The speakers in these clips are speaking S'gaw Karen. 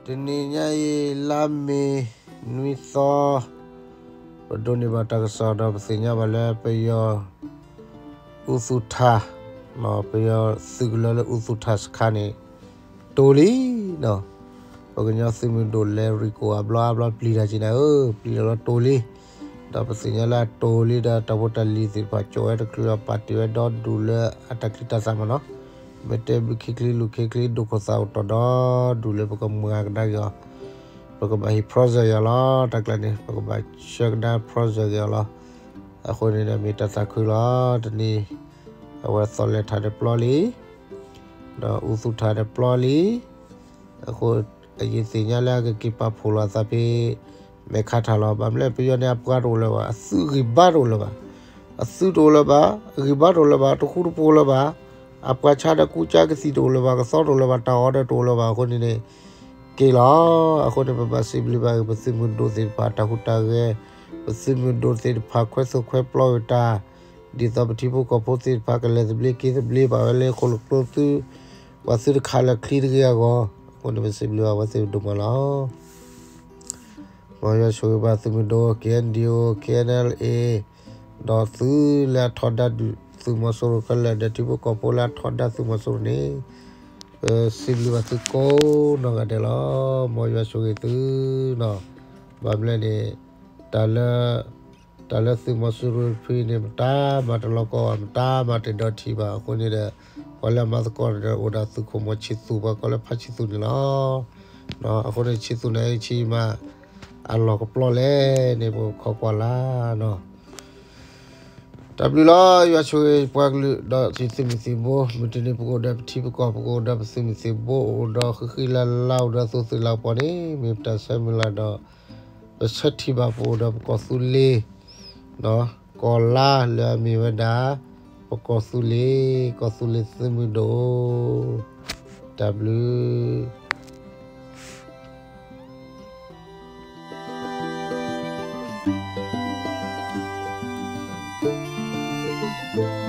တနံၤညါအံၤ လါမ့ၤ နွံသီ ပဒိးန့ၢ်ဘၣ်တၢ်ကစီၣ်ဒီး ပသ့ၣ်ညါဘၣ်လၢပယီၤ အူသူၣ်ထၣ်, ပယီၤသုးကလၢၤလၢအူသူၣ်ထၣ်စခါန့ၣ် တိၤလံနီၤ. ပကညီသုးမုၢ်ဒိၣ်လဲၤရံၣ်ကိၣ်အဘျီအါဘျီ ပျံၤတၢ်က့ၤနၤဧၢ, ပျံၤလီၤလီၤတိၤလံ. ဒီးပသ့ၣ်ညါလၢအတိၤလံဒီး တၢ်ဖိတၢ်လံၤသ့ၣ်တဖၣ် ကၠီၣ်ဝဲတချုးဒီး ပာ်တ့ၢ်ဝဲဒီဒူၣ်လၢအတၢ်ချံတၢ်သၣ်မးနီၤ. မ့ၢ်တဲဘုခ့ချံလူၤခ့ချံ ဒိၣ်ခိၣ်သးအိၣ်တီၤဒီဒူၣ်လၢပကမၤကဒါက့ၤအီၤ, ပကဘၣ်ဟ့ၣ် project အီၤလီၤ. တၢ်ကျါန့ၣ် ပကဘၣ်ဆှၢကဒါ project က့ၤအီၤလီၤ. အဃိန့ၣ်ဒီး မ့ၢ်တၢ်သးခုလီၤ. တနံၤ အဝဲသီၣ်လဲၤထၣ်ဒီးပျီလံ ဒီးအူသူၣ်ထၣ်ဒီးပျီလံ. အဃိ ယသ့ၣ်ညါလၢအကက့ၤပာ်ဖှိၣ်လီၤအသးဖဲ မဲာ်ခါထၣ်လီၤ. ဘၣ်မနုၤလဲၣ် ပယီၤန့ၣ် အပှၤတအိၣ်လၢၤဘၣ်, အသုးဂံၢ်ဘါတအိၣ်လၢၤဘၣ်, အသုးတအိၣ်လၢၤဘၣ်, အဂံၢ်ဘါတအိၣ်လၢၤဘၣ်, တဃူတဖိးလၢၤဘၣ်, အပှၤဆါဒီးကူကၠါကသံၣ်တအိၣ်လၢၤဘၣ်, ကသီတအိၣ်လၢၤဘၣ်, တၢ်အီၣ်ဒီးတအိၣ်လၢၤဘၣ်. အဃိန့ၣ်န့ၣ် က့ၤလီၤ. အဃိန့ၣ် ပဘၣ်စံးဘျုးဘၣ်က့ၤ ပသုးမုၢ်ဒိၣ်သ့ၣ်တဖၣ် တၢ်ဟူးတၢ်ဂဲၤ, ပသုးမုၢ်ဒိၣ်သ့ၣ်တဖၣ် ခွဲသိၣ်ခွဲပျီဝဲတၢ်, ဒ်သိးပထံဖိကီၢ်ဖိသ့ၣ်တဖၣ် ကလဲၤသဘျ့က့ၤသဘျ့ဘၣ်ဝဲလၢဃိၣ်လိာ်ကျိသု, ပှၤသုတခးလၢာ်ချံတဂ့ၤအဂီၢ်, အဃိန့ၣ် ပစံးဘျုးဘၣ်ဝဲသ့ၣ်ဒိၣ်မးလီၤ. မ်ယွၤဆိၣ်ဂ့ၤဘၣ်သုးမုၢ်ဒိၣ် K N D O, K N L A, ဒီးသုးလၢအထီဒါဒုးသုးမီၤစိရိၤခဲလၢာ် ဒီးထံဖိကီၢ်ဖိလၢအထီဒါသုးမီၤစိရိၤန့ၣ်, ပစံးဘျုးဘၣ်သုကိးနီၢ်ဂၤဒဲးလီၤ. မ်ယွၤဆိၣ်ဂ့ၤသုနီၤ. ဘၣ်မနုၤလဲၣ်န့ၣ် တၢ်လၢ တၢ်လၢသုးမီၤစိရိၤတဖုန့ၣ် မတၤမၤတလီၤကီဘၣ်, မတၤမၤတဒိးထံၣ်ဘၣ်. အဃိန့ၣ်ဒီး ပှၤလၢအမၤသကိးဒီး အိၣ်ဒၣ်သုးခိၣ်မိၤဆံးသူၣ် ပှၤကိးလၢဖါဆံးသူၣ်န့ၣ်လီၤ. အဃိန့ၣ် ဆံးသူၣ်န့ၣ် ဆံးမး အလီၢ်ကပျီလဲၣ်န့ၣ် ပကခိးကွၢ်လၢ်နီၤ. တၢ်ဘျုးလီၤ. ယွၤဆိၣ်ဂ့ၤပှၤကလုာ်ဒီးသုးမုၢ်သံၣ်ဘိ, မုၢ်တနံၤပကအိၣ်ဒီးပထံပကီၢ်, ပကအိၣ်ဒီးပသုးမုၢ်သံၣ်ဘိ, အိၣ်ဒီးဃံဃံလၤလၤ, အိၣ်ဒီးသူၣ်သုးလၤကပီၤန့ၣ် မ့ၢ်ပတၢ်ဆၢမုၢ်လၢ်ဒီး ပဆၢထံၣ်ဘၣ်ပအိၣ်ဒီးပကီၢ်သူလ့ၤ ကီၢ်လါလၢအမ့ၢ်ဝဲဒၣ် ပကီၢ်သူလ့ၤ, ကီၢ်သူလ့ၤသုးမုၢ်ဒိၣ်, တၢ်ဘျု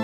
း